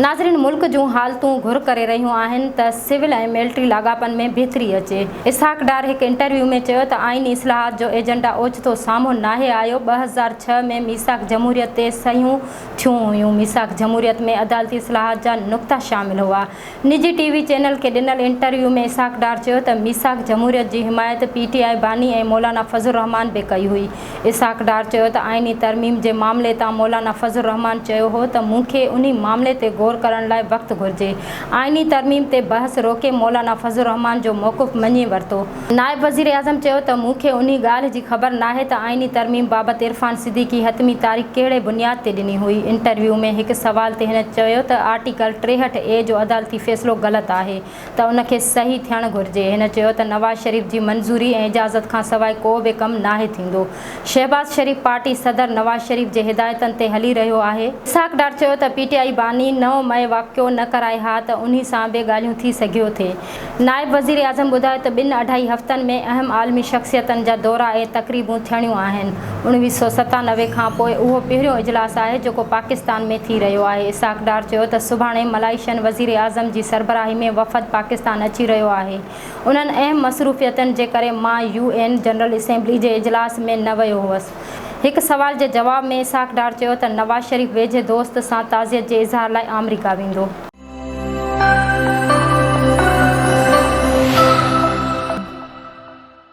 ناظرين ملڪ جون حالتون گهر ڪري رهيون آهن ته سول ۽ ملٽري لاڳاپن ۾ بهتري اچي. اسحاق ڊار هڪ انٽرويو ۾ چيو ته آئيني اصلاحات جو ايجنڊا اوچتو سامهون ناهي آيو، 2006 ۾ ميثاق جمهوريت تي صحيحون ٿيون هيون، ميثاق جمهوريت ۾ عدالتي اصلاحات جا نقطا شامل هئا. نجي ٽي وي چينل کي ڏنل انٽرويو ۾ اسحاق ڊار چيو ته ميثاق جمهوريت جي حمايت پي ٽي آء باني ۽ مولانا فضل الرحمان به ڪئي هئي. اسحاق ڊار چيو ته آئيني ترميم جي معاملي تان مولانا فضل الرحمان چيو هو ته مون کي انهي معاملي تي غور ڪرڻ لاء وقت گهرجي. آئيني ترميم تي بحث روڪي مولانا فضل الرحمان جو موقف مڃي ورتو. نائب وزيراعظم چيو ته مون کي انهي ڳالهه جي خبر ناهي ته آئيني ترميم بابت عرفان صديقي حتمي تاريخ ڪهڙي بنياد تي ڏني هئي. انٽرويو ۾ هڪ سوال تي هن چيو ته آرٽيڪل 63 اي جو عدالتي فيصلو غلط آهي ته ان کي صحيح ٿيڻ گهرجي. هن چيو ته نواز شريف جي منظوري ۽ اجازت کانسواء ڪو به ڪم ناهي ٿيندو. شهباز شريف پارٽي صدر نواز شريف جي هدايتن تي هلي رهيو آهي. اسحاق ڊار چيو ته پي ٽي آء باني نو مئي واقعو نه ڪرائي ها ته انهي سان به ڳالهيون ٿي سگهيو ٿي. نائب وزيراعظم ٻڌايو ته ٻن اڍائي هفتن ۾ اهم عالمي شخصيتن جا دورا ۽ تقريبون ٿيڻيون آهن، 1997 کان پوء اهو پهريون اجلاس آهي جيڪو پاڪستان ۾ ٿي رهيو آهي. اسحاق ڊار چيو ته سڀاڻي ملائيشين وزيراعظم جي سربراهي ۾ وفد پاڪستان اچي رهيو آهي، انهن اهم مصروفيتن جي ڪري مان يو اين جنرل اسيمبلي جي اجلاس ۾ نه ويو هوس. هڪ سوال جي جواب ۾ اسحاق ڊار چيو ته نواز شريف ويجهي دوست سان تعزيت جي اظهار لاء آمريڪا ويندو.